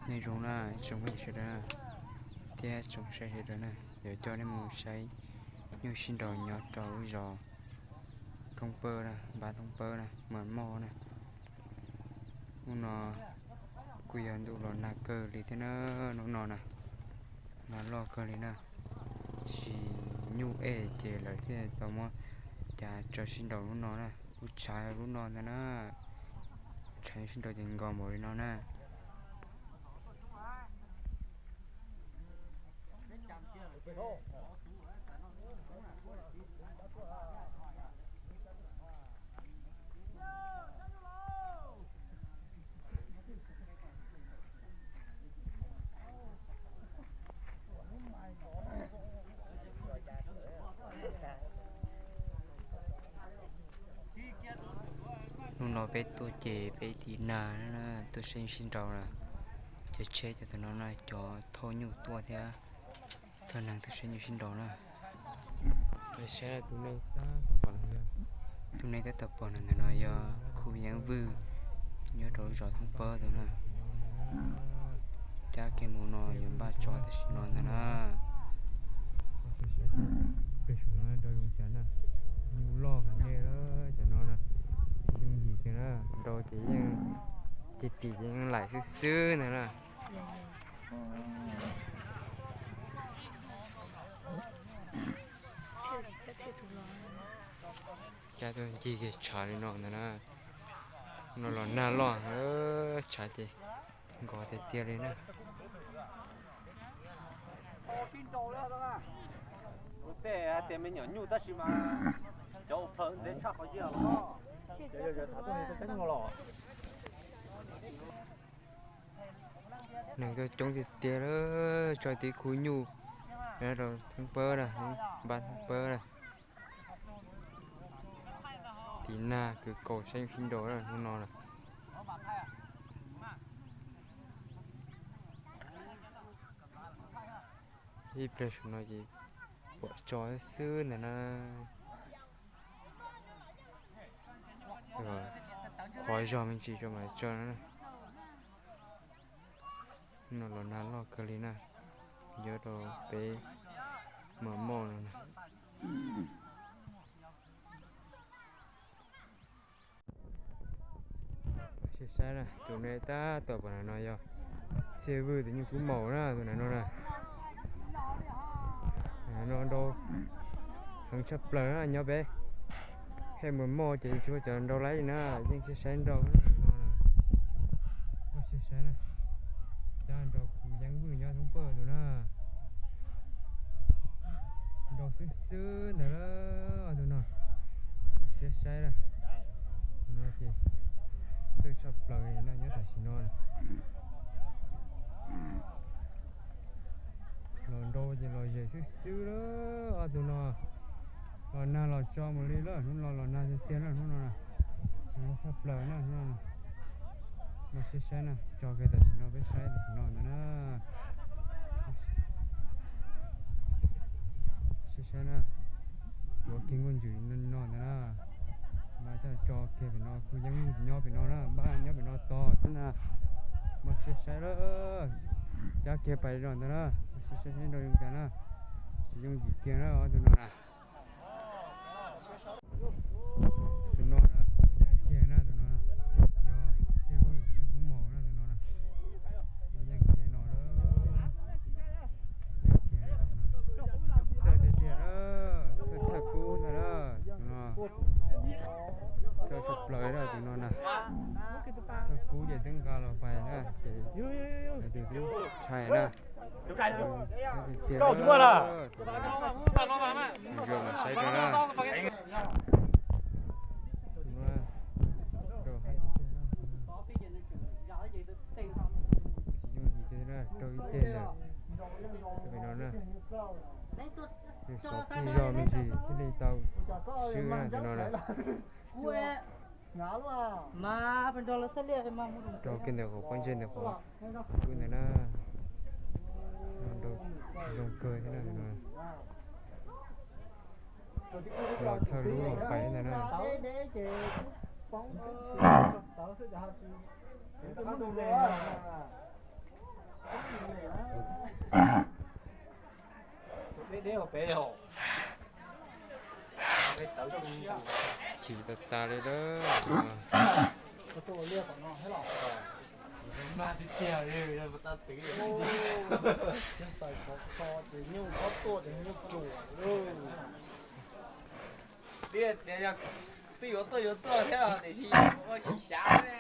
Nyob zoo na tsoom phooj ywg sawv daws na, thiab tsoom saib sawv daws na, yuav coj nej mus saib nyuj sib nraus nyob rau lub zos Thoob Pawb na, npab Thoob Pawb na, Mas Moj na. Hnub no kuj yog ntuj los nag kawg li thiab na, hnub no na, nag loj kawg li na. Sis nyuj ej ces lawv thiaj tau muab cav tso sib nraus lub no na, lub tshav lub no ntag na. Tshav sib nraus ces nkos npaum li no na. Hnub no peb tuaj ces peb tiv nag na, tuaj saib nyuj sib nraus na, cov tsheb cov tus no na, cov thauj nyuj tuaj thiab thauj neeg tuaj saib nyuj sib nraus na. Saib tus neeg tab tom pom ntawm no yog Khu Yeeb Vwj nyob rau lub zos Thoob Pawb tus na. Cab kiag mus no yuav npaj tso tam sim no ntag na. Peb saum no nrau zoo cas na, nyuj loj heev li cov no na, yooj yim kiag na, nrau ces yeej, ces tim ces yeej laim xwb xwb ntag na. Cab tuaj ncig kiag tshav li no ntag na. No los nag loj, tshav ces nkos tiag tiag li na. Tej hais tias me nyuam nyuj tab sis mas cov ua plhaws ntxeev tshaj qhov yog los. Neeg tuaj coob tiag tiag lawm, tso tib khub nyuj nyob rau Thoob Pawb na, npab Thoob Pawb na. Tiv nag kwv kaus saib nyuj sib nraus hnub no na. Ib pliag saum no ces pom tso xwb ntag na. Qhov zog me ntsis tso mam tso na. No los nag loj kawg li na, nyob rau peb Mas Moj no na. Saib saib na, tus no tab tom pom no yog Txhiaj Vwj tus nyuj kub maum na, tus no na. No nrau heev tshaj plaws na, nyob peb Hej Mas Moj ces tsis muaj cov nrau laib li na, yeej saib saib nrau no. Muaj saib saib na, cab nrau Khu Yeeb Vwj nyob Thoob Pawb tus na. Nrau xwb xwb ntawd, tus no. Muaj saib saib na, tus no ces txawj tshaj plaws no nyob tam sim no. Los nrau ces los zem xwb xwb lawm ob tug no. Los nag los tso mus li lawm, hnub no los nag tiag tiag na, hnub no na. Nag tshaj plaws na, hnub no na. Muaj saib saib na, tso kiag tam sim no peb saib tam sim no ntawd na. Saib saib na, tuav kiag nkauj ntsws no ntawd na. Mas coj tso kiag pem no, Khu Yeeb Vwj nyob pem no na, npab nyob pem no tos xwb na. Muaj saib saib lawm, cab kiag pais zog ntawd na, saib saib nrau zoo cas na. Tsis yooj yim kiag na ob tug no na. Tus no na, tus yeej kiag na, tus no yog Txhiaj Vwj tus nyuj kub maum na, tus no na. Tus yeej kiag no lawm. Yeej kiag na, tus no. Txawj tiag tiag na, txawj thawj kub ntag na, tus no. Txawj tshaj plaws na, tus no na. Thawj kub ces twb nqa los pais na, ces tus twb tshais na. Tiag tiag na. Zoo mas saib rau na. Tus no rau haib tiag tiag na. Tsis yooj yim tiag na, rau ib teg ntawm pem no na. Yus xov pheej zog me ntsis thiaj li tau swb na tus no na. Rau kiag ntawm qhov pob ntseg ntawm qhov kub ntawd na. Zoo kawg thiab na tus no. Los thawj lub los pais ntawd na. Chim tas tas li lawm. Mas tiag tiag li, tau twv. Yog xaws khov kho ces nyuj txhob tuaj ces nyuj ruam lauj. Tias yog twb yuav tuaj yuav tuaj thiab tiam sis ua xyem xyav ne.